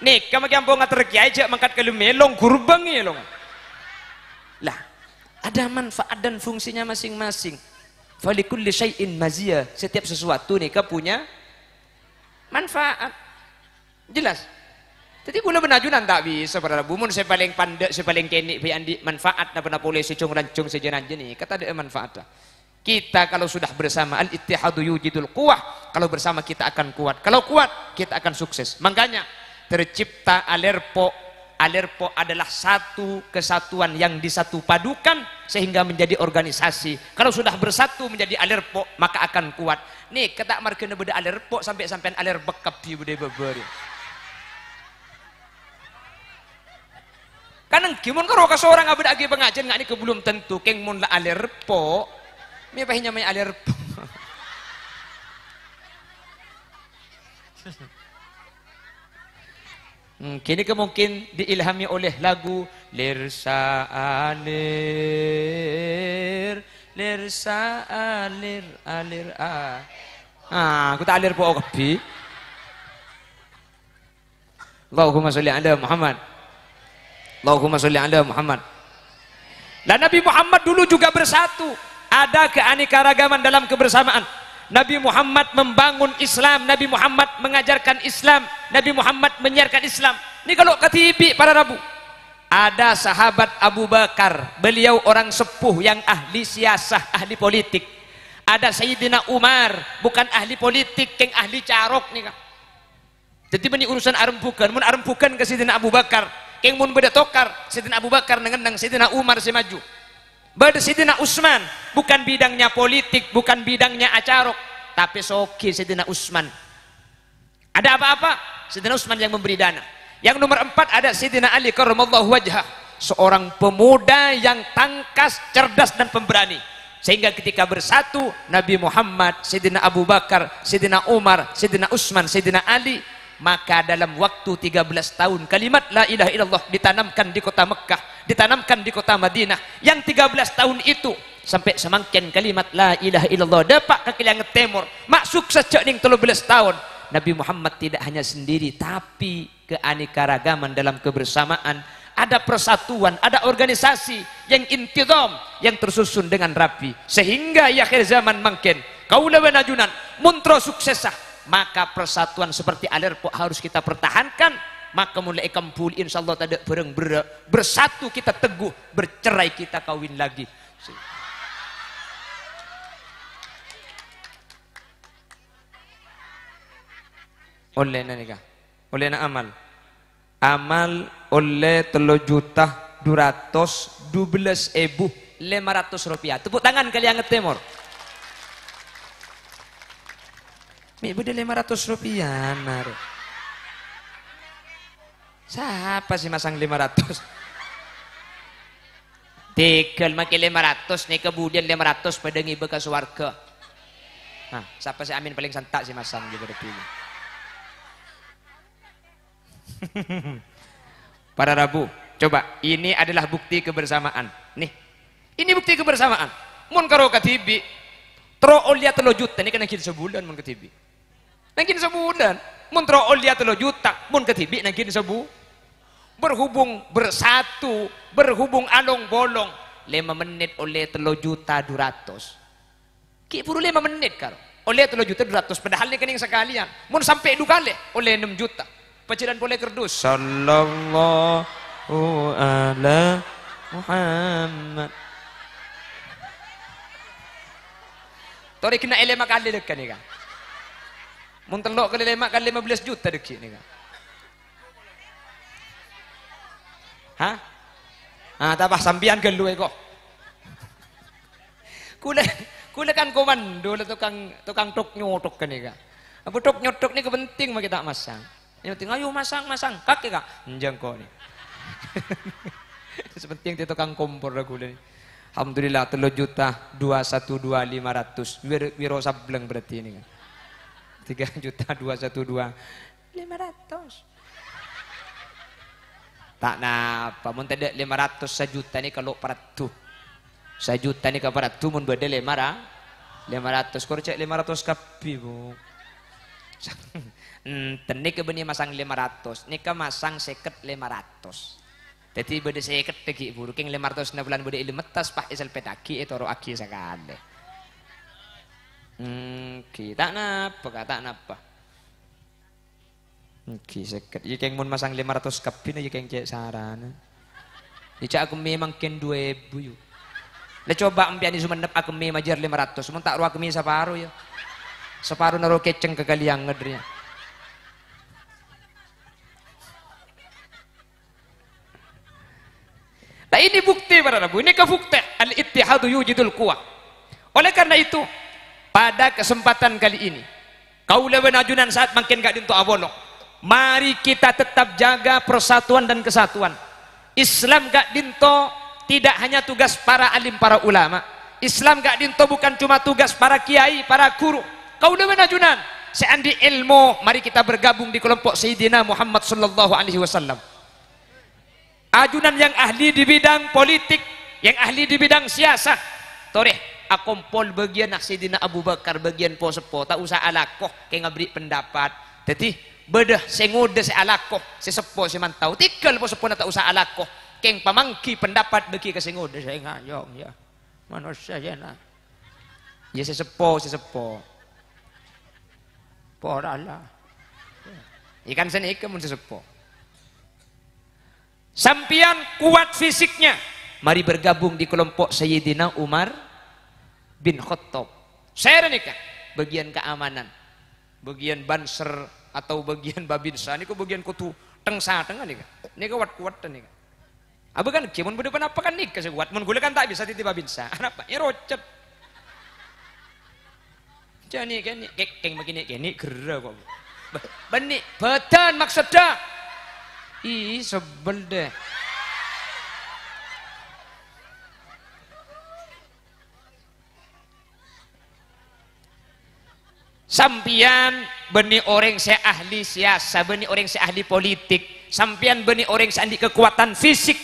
Nèka makè ampo ngater kèyaè jhâ' mangkat ka lem èlong, gurbâng èlong. Lah, ada manfaat dan fungsinya masing-masing. Falikulli syai'in maziyah. Setiap sesuatu nèka punya manfaat. Jelas? Dhâddhi kaulâ bân ajunan ta' bisa para rabu, mon sè palèng pandâ', sè palèng kènè' bhâi andi' manfaat napa-napa polè sè jhung-ranjhung sè jân-anjân nèka tadâ' manfaat. Kita kalau sudah bersama, al-ittihadu yujidul quwwah, kalau bersama kita akan kuat. Kalau kuat, kita akan sukses. Makanya tercipta Alerpo. Alerpo adalah satu kesatuan yang disatupadukan sehingga menjadi organisasi. Kalau sudah bersatu menjadi Alerpo, maka akan kuat. Nèka ta' marghâna bâdâ Alerpo sampè' sampèyan alerbek kabbhi bâdâ è bâbâ rèya. Kan èngghi mon karo kasorang abâdâ'aghi pangajhiyân nga' nèka belum tentu, kèng mon la Alerpo, mè' pas nyamaè Alerpo. Hmm, kènè' ke mungkin diilhami oleh lagu Lir Saalir, Lir Saalir, Alir a. Ah, aku ta' alir po kabbhi. Allahumma sholli ala Muhammad. Allahumma sholli ala Muhammad. Lah, Nabi Muhammad dulu juga bersatu. Ada keanekaragaman dalam kebersamaan. Nabi Muhammad membangun Islam, Nabi Muhammad mengajarkan Islam, Nabi Muhammad menyiarkan Islam. Ini kalau ketibi para rabu. Ada sahabat Abu Bakar, beliau orang sepuh yang ahli siasah, ahli politik. Ada Sayyidina Umar, bukan ahli politik, keng ahli carok nih, Kak. Jadi, bânnè urusan arembugan, mon arembugan ka Sayyidina Abu Bakar, keng mon bâdâ tokar, Sayyidina Abu Bakar neng-enneng, Sayyidina Umar sè maju. Bâdâ Sayyidina Utsman, bukan bidangnya politik, bukan bidangnya acarok, tapè soghi Sayyidina Utsman. Ada apa-apa, Sayyidina Utsman yang memberi dana. Yang nomor empat ada Sayyidina Ali karramallahu wajhah, seorang pemuda yang tangkas, cerdas, dan pemberani. Sehingga ketika bersatu Nabi Muhammad, Sayyidina Abu Bakar, Sayyidina Umar, Sayyidina Utsman, Sayyidina Ali, maka dalam waktu tiga belas tahun kalimat la ilaha illallah ditanamkan di kota Mekah, ditanamkan di kota Madinah. Yang tiga belas tahun itu, sampè' samangkèn kalimat la ilaha illallah dâpa' ka Kalianget Tèmor, ma' sukses jhâ' nèng tello bellâs taon. Nabi Muhammad tidak hanya sendiri, tapi keanekaragaman dalam kebersamaan, ada persatuan, ada organisasi yang intizam, yang tersusun dengan rapi. Sehingga è akhir zaman mangkèn, kaulâ bân ajunan, mon terro suksessa, maka persatuan seperti Alerpo harus kita pertahankan, maka mon la èkambhuli, insyaallah tadâ' bhârâng berrâ', bersatu kita teguh, bercerai kita kawin lagi. Ollèna nèka. Ollèna amal. Amal ollè tello juta du ratos du bellâs èbu lèma ratos ropèya. Tepuk tangan Kalianget Tèmor. Mè' bâdâ lèma ratos ropèyana, rè. Sapa sè masang lèma ratos? Tèghâl makè lèma ratos, nèka budiyân lèma ratos padâ ngibâ ka sowarghâ. Nah, sapa sè amin palèng santa' sè masang gitu berarti. Para rabu, coba, ini adalah bukti kebersamaan. Nih, ini bukti kebersamaan. Mon karo kadhibi', terro ollèya tello juta nèka nangghing sabulân mon kadhibi'. Nangghing sabulân. Mon terro ollèya tello juta, mon kadhibi' nangghing sabu-, berhubung bersatu, berhubung along-bolong, lèma mennit ollè tello juta du ratos. Ghi' buru lèma mennit, karo. Ollè tello juta du ratos, padahal nèka nèng sakalèyan. Mon sampè' du kalè, ollè ennem juta. Pajhâlân polè kerdus. Sallallahu ala Muhammad. Torè ghenna' è lèma kalè dâgghâ' nèka. Mon tello' kalè lèma kalè lèma bellâs juta dâggi' nèka. Hah? Ah, ta' pas sampèyan ghâllu èko. Kulâ, kulâ kan komando la tokang, tokang tok-nyotok ghânèka. Apa tok-nyotok nèka penting makè ta' masang. Yang penting, "Ayo masang, masang." Kakè, Kak. Enjâ' engko' nè. Sè penting tè tokang kompor la kulâ nè. Alhamdulillah, tello juta dua satu dua lima ratus. Wir-, wiro sableng berarti ini, Kak. Tiga juta dua satu dua lima ratus. Ta' napa, mon tadâ' lèma ratos, sajuta nèka lo' paraddu. Sajuta nèka paraddu mon bâdâ lèma ra-, lèma ratos. Kor jhâ' lèma ratos kabbhi, Bu. Enten nèka bânnè masang lèma ratos, nèka masang sèket lèma ratos. Dhâddhi bâdâ sèket ghi' buru, kèng lèma ratos na bulân bâdâ è lemmettas, pas èsalpèttaghi, ètoro'aghi sakalè. Èngghi, ta' napa, Ka', ta' napa. Èngghi, sèket. Iyâ, kèng mon masang lèma ratos kabbhina, iyâ, kèng cè' sarana. Iyâ, ca'na akemmè mangkèn du èbu, yu. La, coba empèyan è Songennep akemmè majâr lèma ratos, mon ta' rowa akemmè saparo, iyâ. Saparona rowa kècèng ka Kalianget rèya. Nah, ini bukti, para rabu. Ini kebuktian. Al-ittihadu yujidul quwwah. Oleh karena itu, pada kesempatan kali ini, kaulâ bân ajunan saat mangkèn ka'dinto awolo. Mari kita tetap jaga persatuan dan kesatuan. Islam ka'dinto tidak hanya tugas para alim, para ulama. Islam ka'dinto bukan cuma tugas para kiai, para guru. Kaulâ bân ajunan, sè andi' èlmo, mari kita bergabung di kelompok Sayyidina Muhammad sallallahu alaihi wasallam. Ajunan yang ahli di bidang politik, yang ahli di bidang siyasah, torè akompol bâgiyânna Sayyidina Abu Bakar, bâgiyân po-seppo, ta' osa alako, kèng aberri' pendapat. Dhâddhi, bâdâ sè ngodâ sè alako, sè seppo sè mantau. Tèghâl po-seppona ta' osa alako, kèng pamangghi pendapat bâgi ka sè ngodâ, sè ngajhung, iyâ. Manossa, iyâ, na. Iyâ, sè seppo, sè seppo. Pora la. Iyâ kan sanèka mon sè seppo. Sampèyan kuat fisiknya, mari bergabung di kelompok Sayyidina Umar bin Khattab. Sèra nèka, bâgiyân keamanan, bâgiyân Banser atau bâgiyân Babinsa nèko bâgiyân kodhu teng-satengnga nèka. Nèka wat-kuwat nèka. Abâ kan ghi mon bâdâ ponapa kan nèka sè kowat. Mon ghulâ kan ta' bisa dhâddhi Babinsa. Anapa? Èrocet. Jhâ' nè'-kènè', kè-, kèng ma' kènè'-kènè' ghârâ kok. Bâ-, bânnè bâdân maksoddhâ. Ih, sebbel dhâ. Sampèyan bânnè orèng sè ahli siyasa, bânnè orèng sè ahli politik, sampèyan bânnè orèng sè andi' kakowadhân fisik.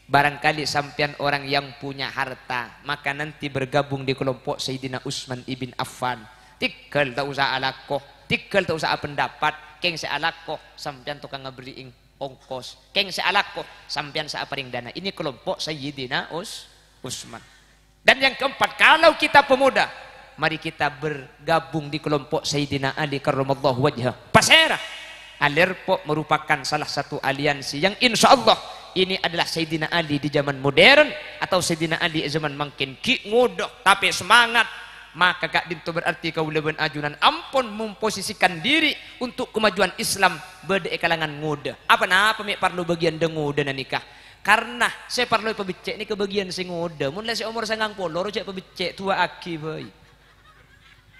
Barangkali sampèyan orang yang punya harta, maka nanti bergabung di kelompok Sayyidina Utsman ibn Affan. Tèghâl ta' osa alako, tèghâl ta' osa apendapat, kèng sè alako sampèyan tokang aberri'eng ongkos, kèng sè alako sampèyan sè aparèng dana. Ini kelompok Sayyidina Us-, Utsman. Dan yang keempat, kalau kita pemuda, mari kita bergabung di kelompok Sayyidina Ali karramallahu wajhah. Pasèra? Alerpo merupakan salah satu aliansi yang insya Allah ini adalah Sayyidina Ali di zaman modern atau Sayyidina Ali zaman mangkèn ghi' ngodâ, tapè semangat. Maka ka'dinto berarti kaulâ bân ajunan ampon memposisikan diri untuk kemajuan Islam bâdâ è kalangan ngodâ. Apa-napa mè' parlo bâgiyân dâ-ngodâna nèka. Karna sè parlo èpabeccè' nèka bâgiyân sè ngodâ. Mon la sè omor sangang polo, ro jhâ' èpabeccè', duwâ'aghi bhâi.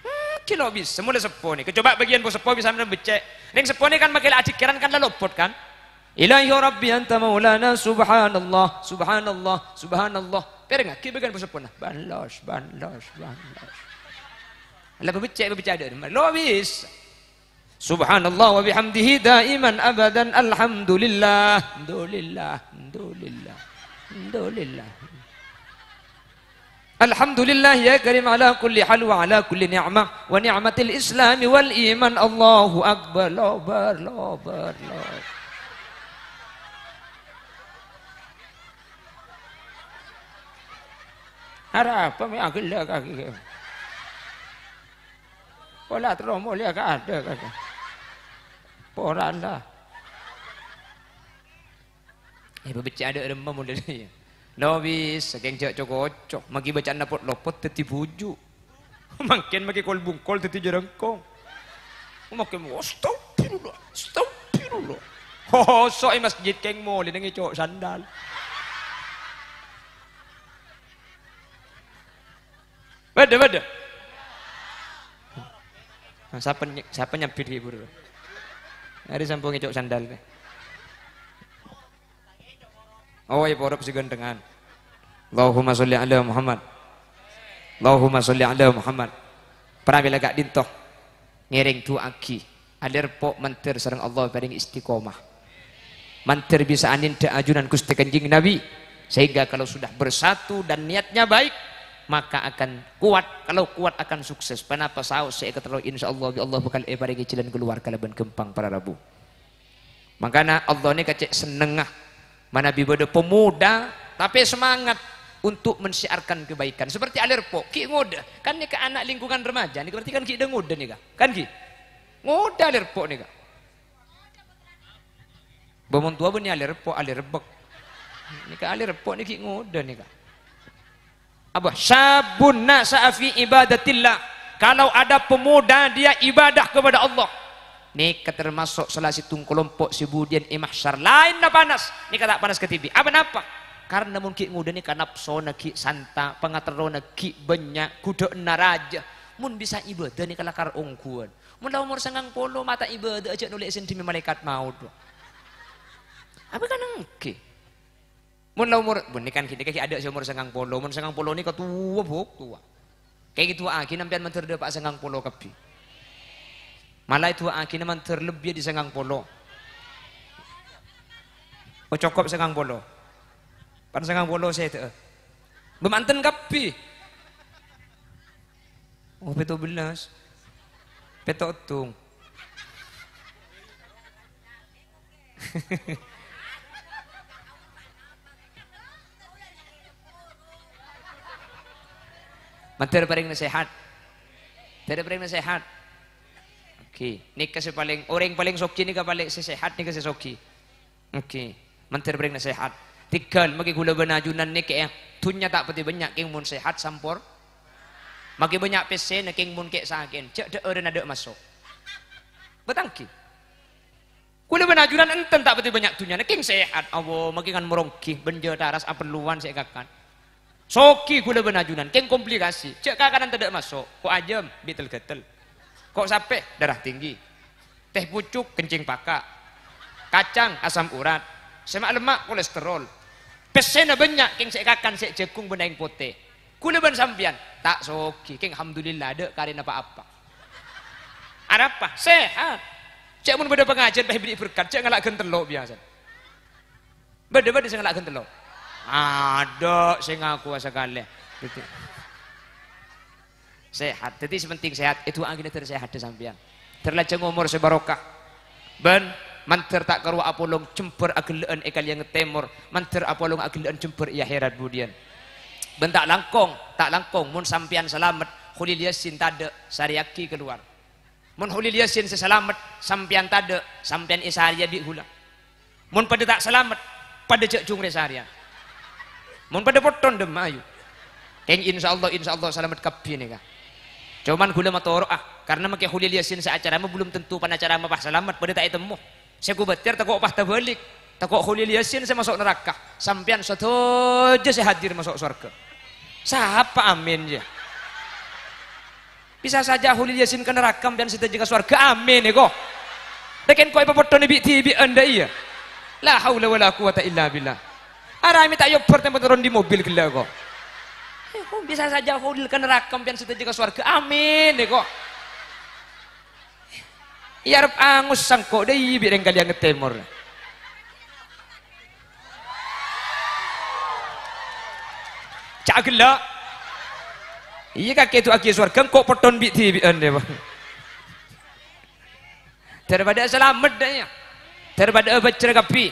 Hmm, ghi' lo' bisa, mon la seppo nèka. Coba bâgiyân po-seppo bisa mènta beccè'. Rèng seppo nèka kan makkè la adhikèran kan la lopot kan? Ilahi Rabbi anta maulana, subhanallah, subhanallah, subhanallah. Pèrèngaghi bâgiyân po-seppona. Banlos, banlos, banlos. La pabeccè', pabeccè' adâ', lo' bisa. Subhanallah wa bihamdihi daiman abadan. Alhamdulillah. Alhamdulillah. Alhamdulillah. Alhamdulillah. Alhamdulillah ya karim ala kulli hal wa ala kulli ni'mah wa ni'matil islami wal iman. Allahu akbar. Lobar, lobar, lobar. Arapa mè' aghellâ' kaki? Pola terro molèya ka adâ', ka adâ'. Pora la. Eh, pabeccè' adâ' remma mon dhâri. Lo' wis, sakèng jhâ' co-koco. Maghi bâca'anna pot-lopot dhâddhi bhuju'. Mangkèn maghi kol-bungkol dhâddhi jhârângkong. Mangkèn, astagfirullah, astagfirullah. Hoso' è masjid kèng molè nangè co' sandal. Bâdâ, bâdâ. Nah, sapa ny-, sapa nyambit ghi' buru? Arè sampon ngèco' sandal, bè. Oh, èporop sè ghânthengan. Allahumma sholli ala Muhammad. Allahumma sholli ala Muhammad. Pramèla ka'dinto ngèrèng du'aaghi. Alèrpo mandhâr sareng Allah parèng istiqomah. Mandhâr bisa anèndhâ ajunan Ghustè Kanjeng Nabi, sehingga kalau sudah bersatu dan niatnya baik, maka akan kuat. Kalau kuat, akan sukses. Ponapa saos sè èkaterro, insyaallah bi' Allah bhâkal èparèngè jhâlân kalowar kalabân ghâmpang para rabu. Mangkana Allah nèka cè' sennengnga manabi bâdâ pemuda tapè semangat untuk mensiarkan kebaikan. Seperti Alerpo, ghi' ngodâ. Kan nèka ana' lingkungan remaja, nèka berarti kan ghi' dâ' ngodâ nèka. Kan ghi'? Ngodâ Alerpo nèka. Bâ mon towa bânnè Alerpo, Alerbek. Nèka Alerpo nèka ghi' ngodâ nèka. Apa? Syabun nasa'a fi ibadatillah. Kalau ada pemuda dia ibadah kepada Allah. Nèka termasuk salah sèttong kelompok sè budiyân è mahsyar. Laènna panas. Nèka ta' panas kadhibi'. Apa napa? Karena mon ghi' ngodâ nèka napsona ghi' santa, pangaterrona ghi' bânnya', ghudhâ'ânna rajâ. Mon bisa ibadah nèka lakar ongghuwân. Mon la omor sangang polo, mata ibadah aja nolè'è sèndhimè malaèkat maot. Apa kan engghi? Mon la omor, bânnè kan ghi' nèka ghi' adâ' sè omor sangang polo. Mon sangang polo nèka towa, Bu, towa. Kèng èdu'aaghi sampèyan mandhâr dâpa' sangang polo kabbhi. Mala èdu'aaghina mandhâr lebbi dâri sangang polo. Oh, cokop sangang polo. Pan sangang polo sèdhâ'â. Bâ manten kabbhi. Oh, pètto bellâs. Pètto' ètong. Mandhâr parèng nasèhat. Mandhâr parèng nasèhat. Oke. Nèka sè palèng, orèng palèng soghi nèka palèng sè sèhat nèka sè soghi. Oke. Mandhâr parèng nasèhat. Tèghâl makè ghulâ bân ajunan nèka, ya. Dhunnya ta' patè bânnya' kèng mon sèhat sampor. Makè bânnya' pèssèna kèng mon kè'-sakè'an. Jhâ' dhâ'ârân adâ' maso'. Bâtanggi. Ghulâ bân ajunan enten ta' patè bânnya' dhunnyana, kèng sèhat. Awo, makè kan moronggi, bân jhâ' taras apelluwan sè èkakan. Soghi ghulâ bân ajunan, kèng komplikasi. Jhâ' kakanan tadâ' maso', ko' ajâm, bi' tel-ghâtel. Ko' sapè, darah tinggi. Tèh pucuk, kencing paka'. Kacang, asam urat. Sè ma'-lemma', kolesterol. Pèssèna bânnya', kèng sè èkakan sè jhâghung bân aèng potè. Ghulâ bân sampèyan, ta' soghi, kèng alhamdulillah, adâ' karèna pa-apa. Arapa? Sèhat. Jhâ' mon bâdâ pangajhiyân pas èberri' berkat, jhâ' ngala' ghân tello' biyasana. Bâdâ, bâdâ sè ngala' ghân tello'? Adâ' sè ngakowa sakalè. Gitu. Sèhat. Dhâddhi sè penting sèhat, èdu'aaghi dhâddhi sèhat dhâ' sampèyan. Dhâddhi lajâng omor sè barokah. Bân mandhâr ta' karowa apolong jembhâr aghellâ'ân è Kalianget Tèmor, mandhâr apolong aghellâ'ân jembhâr è akhèrat budiyân. Bân ta' langkong, ta' langkong, mon sampèyan salamet, Kholil Yasin tadâ', sarèyaghi kalowar. Mon Kholil Yasin sè salamet, sampèyan tadâ', sampèyan èsarèya bi' ghulâ. Mon padâ ta' salamet, padâ jhâ' jhungrè sarèyan. Mon padâ potton, dâmma, ayo. Kèng, insyaallah, insyaallah salamet kabbhi nèka. Coman ghulâ matoro'a, karna makè Kholil Yasin sè acarama belum tentu panacarama pas salamet, padâ ta' ètemmo. Sè kobâtèr tako' pas tabâlik, tako' Kholil Yasin sè maso' naraka. Sampèyan sadhâjâ sè hadir maso' sowarghâ. Sapa amin, yâ? Bisa saja Kholil Yasin ka naraka, sampèyan sadhâjâ ka sowarghâ. Amin, èko. Tèkèn ko' èpapottona bi'-dhibi'ân, dâ' iyâ. La haula wala quwwata illa billah. Arapa mè' ta' èobbhâr tempo toron dâri mobil ghellâ', ko'. Èko, bisa saja Kholil ka naraka, sampèyan sadhâjâ ka sowarghâ. Amin, èko. Iyâ, arep angus sèngko' dâ' iyâ bi' rèng Kalianget Tèmor. Ca' ghellâ'. Iyâ, kakè èdu'aaghi sowarghâ, engko' potton bi'-dhibi'ân, yâ, Pak. Daripada salamet, dâ' iyâ. Daripada abhâjjhrâ kabbhi.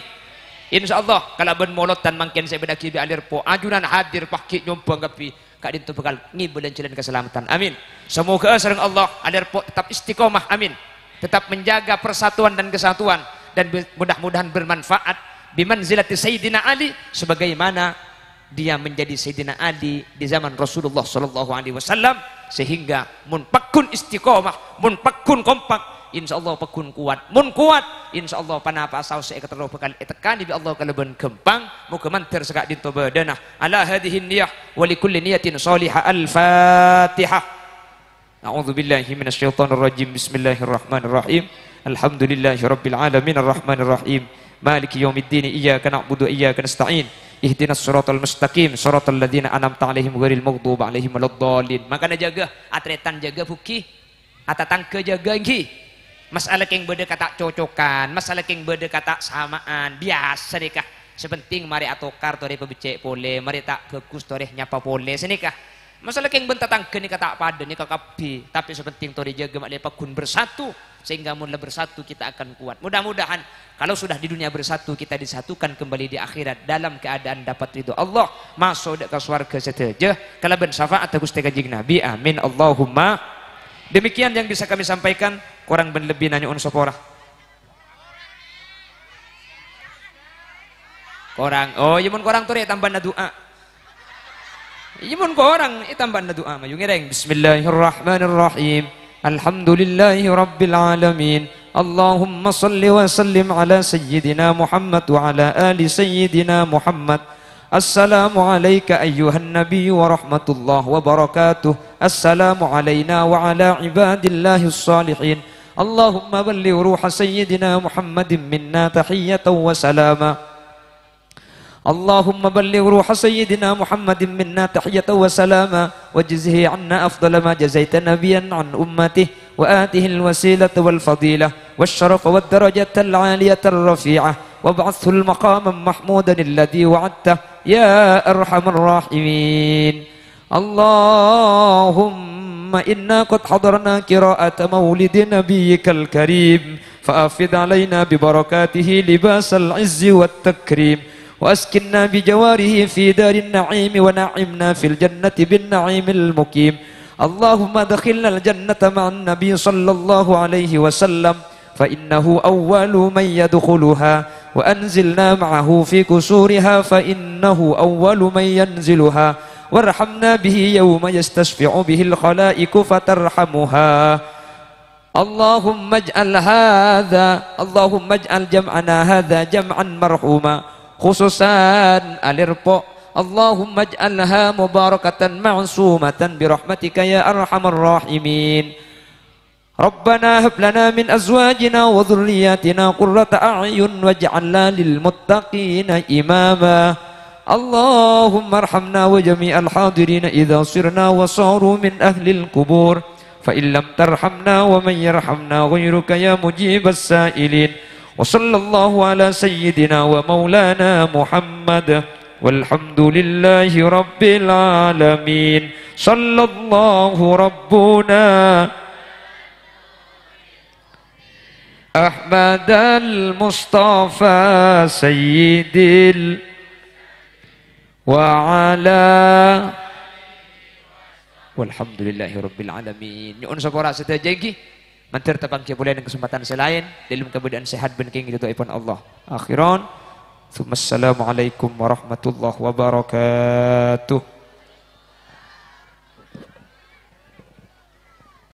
Insyaallah, kalabân molodhân mangkèn sè èbâdâ'aghi bi' Alerpo, ajunan hadir, pas ghi' nyombhâng kabbhi. Ka'dinto bhâkal ngèbâlâ jhâlân kasalameddhân. Amin. Samoghâ sareng Allah, Alerpo tetap istiqomah. Amin. Tetap menjaga persatuan dan kesatuan. Dan be-, mudah-mudahan bermanfaat. Bimanzilati Sayyidina Ali, sebagaimana dia menjadi Sayyidina Ali di zaman Rasulullah sallallahu alaihi wasallam, sehingga mon pagghun istiqomah, mon pagghun kompak, insyaallah pagghun kuat. Mon kuat, insyaallah ponapa saos sè èkaterro bhâkal ètekkanè bi' Allah kalabân ghâmpang. Moghâ mandhâr saka'dinto bâdâna. Ala hadhihi niyah wa li kulli niyatin shalihah. Al-Fatihah. A'udzubillahi minasyaitonirrajim. Bismillahirrahmanirrahim. Alhamdulillahirabbil alamin, arrahmanirrahim. Maliki yaumiddin. Iyyaka na'budu wa iyyaka nasta'in. Ihdinas siratal mustaqim, siratal ladzina an'amta 'alaihim ghairil maghdubi 'alaihim waladdallin. Mangkana jâgâ, atarètan jâgâ, Bu ghi. Atatangghâ jâgâ, èngghi. Masalah kèng bâdâ kata' cocokan, masalah kèng bâdâ kata' sama'an, biyasa nèka. Sè penting marè atokar torè pabhecce' polè, marè ta' bhâghus torè nyapa polè, sanèka. Masalah kèng bân tatangghâ nèka ta' padâ nèka kabbhi, tapè sè penting torè jâgâ ma'lè paggun bersatu, sehingga mon la bersatu kita akan kuat. Mudah-mudahan kalau sudah di dunia bersatu, kita disatukan kembali di akhirat dalam keadaan dapat ridho Allah, maso' dâ' ka sowarghâ sadhâjâ kalabân syafaat Ghustè Kanjeng Nabi. Amin, Allahumma. Demikian yang bisa kami sampaikan, korang bân lebbina nyo'on sapora. Korang, oh, iyâ mon korang torè tambâna du'a. Iyâ mon korang, eh, tambâna du'a, mayu ngèrèng. Bismillahirrahmanirrahim. Alhamdulillahirabbil alamin. Allahumma shalli wa sallim ala sayyidina Muhammad wa ala ali sayyidina Muhammad. Assalamu alaika ayyuhan nabiyyu wa rahmatullahi wa barakatuh. Assalamu alaina wa ala ibadillahis shalihin. Allahumma balligh ruha sayyidina Muhammadin minna tahiyyatan wa salama. اللهم بلغ روح سيدنا محمد منا تحية وسلاما، واجزه عنا أفضل ما جزيت نبيا عن أمته، وآته الوسيلة والفضيلة والشرف والدرجة العالية الرفيعة، وابعثه المقاما محمودا الذي وعدته يا أرحم الراحمين. اللهم إنا قد حضرنا قراءة مولد نبيك الكريم، فأفض علينا ببركاته لباس العز والتكريم، وأسكننا بجواره في دار النعيم، ونعمنا في الجنة بالنعيم المقيم. اللهم أدخلنا الجنة مع النبي صلى الله عليه وسلم، فإنه أول من يدخلها، وأنزلنا معه في قصورها، فإنه أول من ينزلها، وارحمنا به يوم يستشفع به الخلائق فترحمها. اللهم اجعل هذا، اللهم اجعل جمعنا هذا جمعا مرحوما، خصوصا آل èrpo'. اللهم اجعلها مباركة معصومة برحمتك يا أرحم الراحمين. ربنا هب لنا من أزواجنا وذرياتنا قرة أعين واجعلنا للمتقين إماما. اللهم ارحمنا وجميع الحاضرين إذا صرنا وصاروا من أهل القبور، فإن لم ترحمنا ومن يرحمنا غيرك يا مجيب السائلين. وصلى الله على سيدنا ومولانا محمد، والحمد لله رب العالمين. صلى الله ربنا أحمد المصطفى سيد ال-، وعلى، والحمد لله رب العالمين. Nyo'on sapora sadhâjâ ènggi. Mandhâr tapangghi polè neng kasempadhân sè laèn, dâlem kabâdâ'ân sehat bân kèngèng ridhoèpon Allah. Akhiran, tsumma assalamualaikum warahmatullahi wabarakatuh.